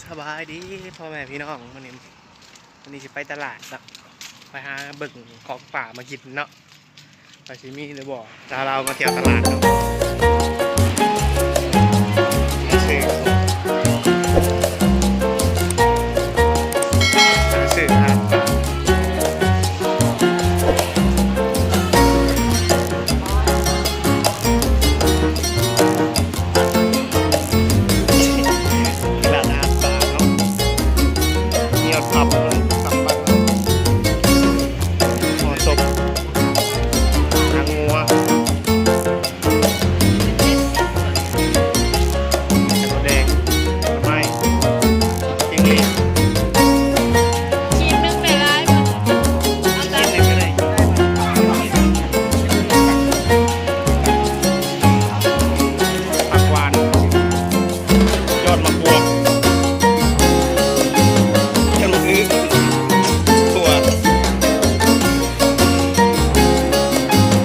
ສະບາຍດີພໍ່ແມ່ພີ່ນ້ອງ ມື້ນີ້ ມື້ນີ້ຊິໄປຕະຫຼາດເນາະ ໄປຫາເບິ່ງຂອງປ່າມາກິນເນາະ ວ່າຊິມີຫຼືບໍ່ ພາລາວມາທ່ຽວຕະຫຼາດເນາະ ມາຊື້ ມາຊື້ອາຫານປ່າ ຕະຫຼາດອາຫານປ່າເນາະ ມີຮອດຜັບ ຜັບບັກ ຫໍ່ສົບ ໜັງງົວ ໄຂ່ມົດແດງ ໜໍ່ໄມ້ ຈິ້ງຫຼີດ ຊີນໜຶ່ງໄດ້ຫຼາຍບໍ່? ຊີນໜຶ່ງກໍໄດ້ ຜັກຫວານ ຍອດໝາກບວບ ຍອດໝາກອື້ ຖົ່ວ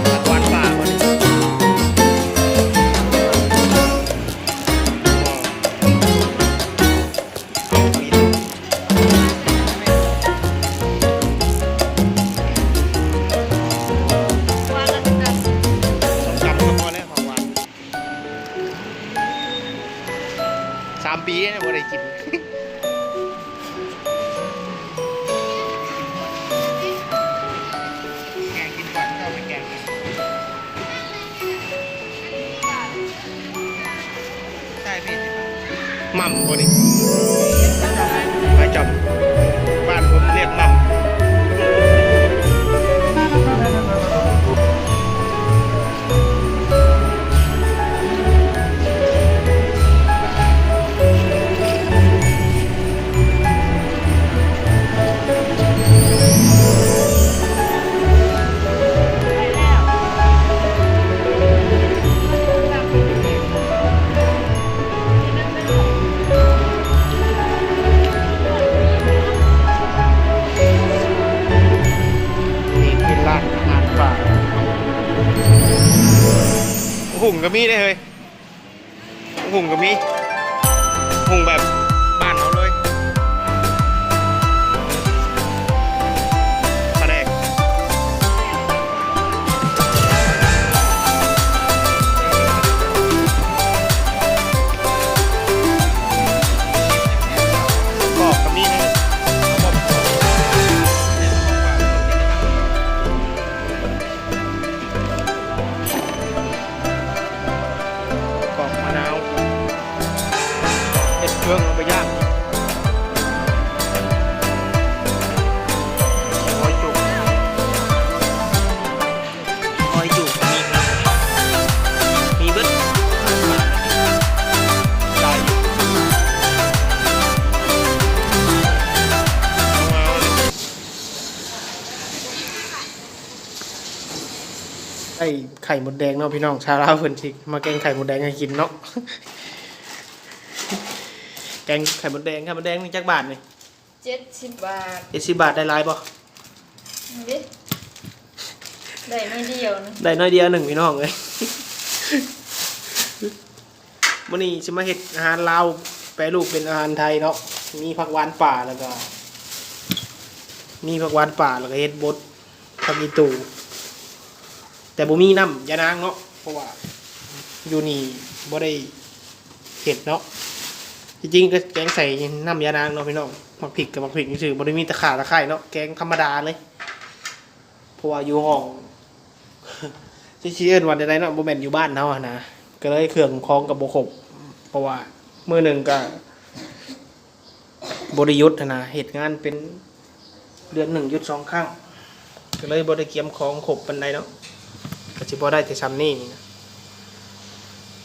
ຜັກຫວານປ່າບໍ່ນີ້ ມີທຸກ ສອງກຳກໍພໍແລ້ວ ຜັກຫວານ. ສາມປີແລ້ວບໍ່ໄດ້ກິນ ແກງກິນກ່ອນ ເຈົ້າໄປແກງ ໃສ່ພີ້ ໝ່ຳບໍ່ນີ້ ໄປຈຳ ບ້ານຜົມຮຽກໝ່ຳ. ນີ້ເປັນຮ້ານອາຫານປ່າ ຫຸ່ງກໍມີເດ້ເຮີ້ຍ ຫຸ່ງກໍມີ ຫຸ່ງແບບບ້ານເຮົາເລີຍ ປາແດກ ປອກກໍມີເດ້ ປອກມະນາວ ເຮັດເຄື່ອງເອົາໄປຍ່າງ ຫອຍຈຸກ ຫອຍຈຸກ ມີເນາະ ມີເບິດ ຫຼາຍຢູ່ ໄດ້ໄຂ່ມົດແດງເນາະພີ່ນ້ອງ ຊາວລາວເພິ່ນຊິມາແກງໄຂ່ມົດແດງໃຫ້ກິນເນາະ ແກງໄຂ່ມົດແດງ ໄຂ່ມົດແດງນີ້ຈັກບາດນີ້? ເຈັດສິບບາດ ເຈັດສິບບາດ ໄດ້ຫຼາຍບໍ່? ນີ້ເດ້ ໄດ້ໜ້ອຍດຽວໜຶ່ງ ໄດ້ໜ້ອຍດຽວໜຶ່ງພີ່ນ້ອງເອີຍ ມື້ນີ້ຊິມາເຮັດອາຫານລາວ ແປຮູບເປັນອາຫານໄທເນາະ ມີຜັກຫວານປ່າ ແລ້ວກໍ ມີຜັກຫວານປ່າ ແລ້ວກໍເຫັດບົດ ຜັກອີ່ຕູ່ ແຕ່ບໍ່ມີນ້ຳຢານາງເນາະ ເພາະວ່າຢູ່ນີ້ບໍ່ໄດ້ເຮັດເນາະ ທີ່ຈິງກໍແກງໃສ່ນ້ຳຢານາງເນາະພີ່ນ້ອງ ໝາກພິກກັບໝາກພິກຊື່ໆ ບໍ່ໄດ້ມີຕະຂ່າຕະໄຄເນາະ ແກງທຳມະດາເລີຍ ເພາະວ່າຢູ່ຫ້ອງ ຊິ ຊິເອີ້ນວ່າແນວໃດເນາະ ບໍ່ແມ່ນຢູ່ບ້ານເຮົາຫັ້ນນະ ກໍເລີຍເຄື່ອງຂອງກໍບໍ່ຄົບ ເພາະວ່າມື້ໜຶ່ງກໍ ບໍ່ໄດ້ຢຸດຫັ້ນນະ ເຮັດງານເປັນເດືອນໜຶ່ງຢຸດສອງຄັ້ງ ກໍເລີຍບໍ່ໄດ້ກຽມຂອງຄົບປານໃດເນາະ ກໍຊິພໍໄດ້ແຕ່ຊ່ຳນີ້ນີ້ນະ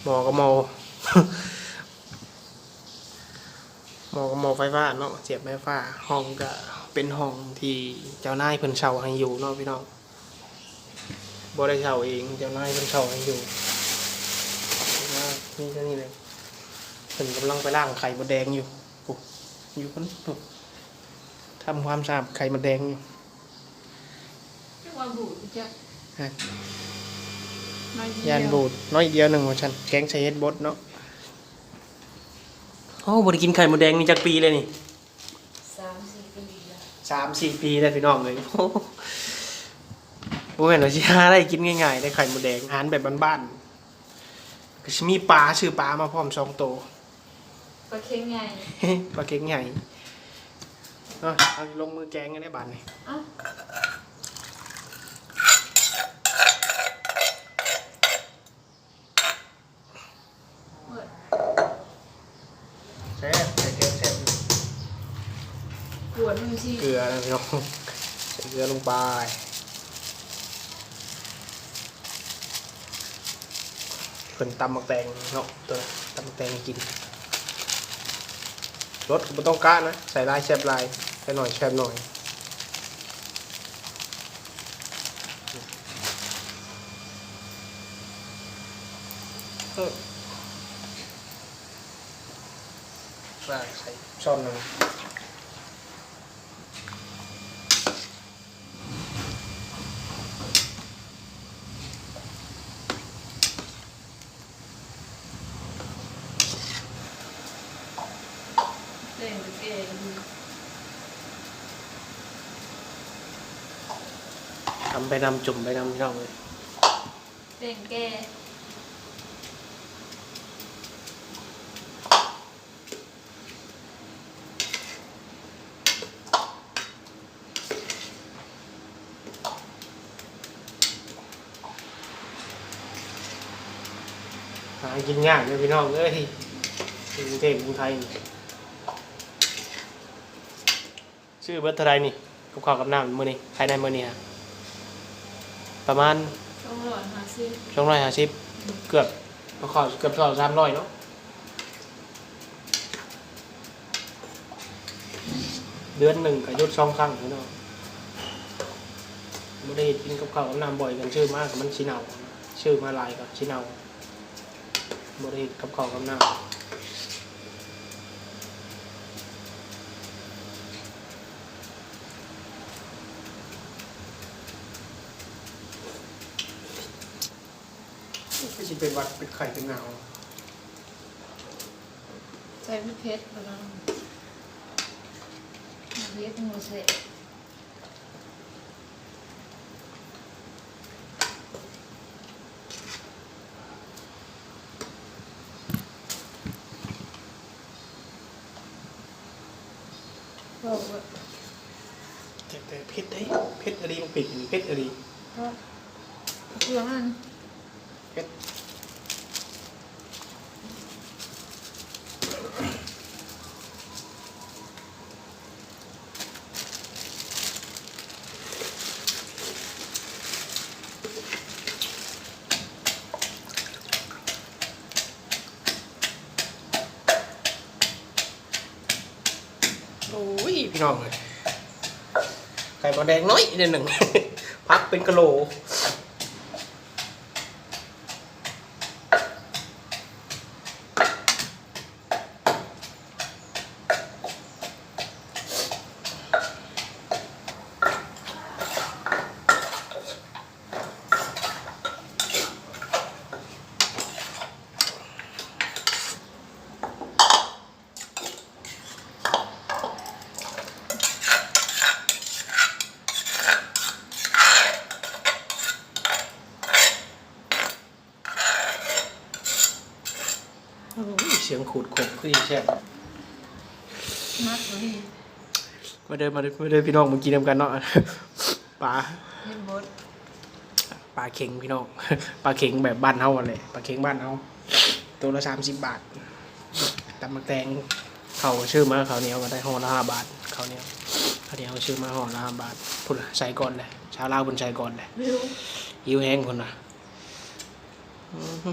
ໝໍ້ກໍໝໍ້ ໝໍ້ກໍໝໍ້ໄຟຟ້າເນາະ ສຽບໄຟຟ້າ ຫ້ອງກໍເປັນຫ້ອງທີ່ເຈົ້ານາຍເພິ່ນເຊົ່າໃຫ້ຢູ່ເນາະພີ່ນ້ອງ. ບໍ່ໄດ້ເຊົ່າເອງ ເຈົ້ານາຍເພິ່ນເຊົ່າໃຫ້ຢູ່ ມາມີເທົ່ານີ້ແຫຼະ ເພິ່ນກຳລັງໄປລ້າງໄຂ່ມົດແດງຢູ່ ໂອ້ ຢູ່ພຸ້ນ ທຳຄວາມສະອາດໄຂ່ມົດແດງຢູ່ ຈັ່ງວ່າບູດຈັກ ຮະ ໜ້ອຍດຽວ ຢ້ານບູດ ໜ້ອຍດຽວໜຶ່ງວ່າຊັ້ນ ແກງໃສ່ເຫັດບົດເນາະ. ໂອ້ ບໍ່ໄດ້ກິນໄຂ່ມົດແດງນີ້ຈັກປີແລ້ວນີ້? ສາມສີ່ປີແລ້ວ ສາມສີ່ປີແລ້ວພີ່ນ້ອງເອີຍ. ໂອ້ ບໍ່ແມ່ນວ່າຊິຫາໄດ້ກິນງ່າຍໆເດ້ ໄຂ່ມົດແດງ ອາຫານແບບບ້ານໆ. ກໍຊິມີປາ ຊື້ປາມາພ້ອມສອງໂຕ ປາເຄັງໃຫຍ່ ປາເຄັງໃຫຍ່. ເອົາ ເອົາລົງມືແກງກັນໄດ້ບາດນີ້. ເອົ້າ ແຊບ ໃສ່ແກງແຊບຢູ່. ກວນມັນຊິ ເກືອນະພີ່ນ້ອງ ໃສ່ເກືອລົງໄປ. ເພິ່ນຕຳໝາກແຕງເນາະ ຕົວຕຳໝາກແຕງໃຫ້ກິນ. ລົດກໍບໍ່ຕ້ອງກະນະ ໃສ່ຫຼາຍແຊບຫຼາຍ ໃສ່ໜ້ອຍແຊບໜ້ອຍ. ເອີ ໃສ່ຊ້ອນໜຶ່ງ. ແກງກໍແກ່ດີ ຕຳໄປນຳ ຈຸ່ມໄປນຳ ພີ່ນ້ອງເອີຍ ແກງແກ່. ຫາກິນຍາກເດີພີ່ນ້ອງເອີຍ ຢູ່ກຸງເທບກຸງໄທນີ້. ຊື້ເບິດເທົ່າໃດນີ້ ກັບເຂົ້າກັບນ້ຳມື້ນີ້ ພາຍໃນມື້ນີ້ຫະ? ປະມານສອງຮ້ອຍຫ້າສິບ ສອງຮ້ອຍຫ້າສິບ ອືມ ເກືອບ ເຂົ້າເກືອບສອງສາມຮ້ອຍເນາະ. ເດືອນໜຶ່ງກໍຢຸດສອງຄັ້ງພີ່ນ້ອງ ບໍ່ໄດ້ເຮັດກິນກັບເຂົ້າກັບນ້ຳບ່ອຍກັນ ຊື້ມາກໍມັນຊິເນົ່າ ຊື້ມາຫຼາຍກໍຊິເນົ່າ ບໍ່ໄດ້ເຮັດກັບເຂົ້າກັບນ້ຳ. ຄືຊິເປັນຫວັດເປັນໄຂ້ເປັນໜາວ ໃສ່ເຜັດໆ ແລ້ວກໍເຮັດໝູແຊະ. ເວົ້າວ່າ ແຕ່ ແຕ່ເຜັດເດ້ ເຜັດອີ່ຫຼີ ບັກເຜັດນີ້ເຜັດອີ່ຫຼີ ເພາະເຄື່ອງອັນ ເຜັດ. ໂອ້ຍ ພີ່ນ້ອງເອີຍ ໄຂ່ມົດແດງນ້ອຍໜ້ອຍໜຶ່ງ ຜັກເປັນກະໂຫຼ. ໂອ້ຍ ສຽງຂູດຂົບຄືແຊບ ມັກເລີຍ. ມາເດີ ມາເດີ ມາເດີ ພີ່ນ້ອງ ມາກິນນຳກັນເນາະ ປາ ເຫັນບົດ ປາເຂັງພີ່ນ້ອງ ປາເຂັງແບບບ້ານເຮົາຫັ້ນແຫຼະ ປາເຂັງບ້ານເຮົາ ໂຕລະສາມສິບບາດ. ຕຳໝາກແຕງ ເຂົ້າຊື້ມາ ເຂົ້າໜຽວກໍໄດ້ຫໍ່ລະຫ້າບາດ ເຂົ້າໜຽວ ເຂົ້າໜຽວຊື້ມາຫໍ່ລະຫ້າບາດ ພຸ້ນລະ ໃສ່ກ່ອນແຫຼະ ຊາວລາວເພິ່ນໃສ່ກ່ອນແຫຼະ ຫິວແຮງພຸ້ນນະ. ອື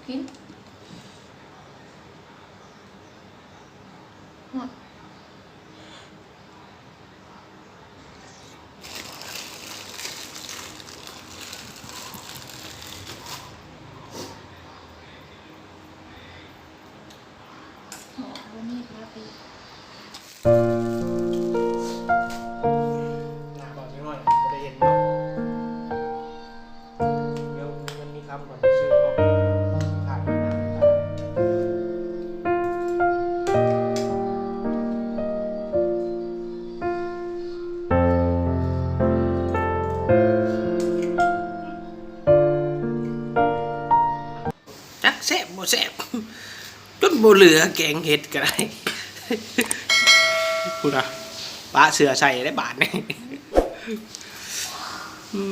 ກິນ ຮອດ. ເນາະ ບໍ່ມີພາໄປ ໜ້າບອກຈັກໜ້ອຍ ບໍ່ໄດ້ເຫັນເນາະ ດຽວມີເງິນມີຄຳກ່ອນ ຊື້ຂອງ ຂາຍໜ້າ. ຈັກແຊບບໍ່ແຊບ ຈົນບໍ່ເຫຼືອແກງເຫັດກໍໄດ້ ພຸ້ນນະ ປະເສື້ອໃສ່ໄດ້ບາດນີ້ ອື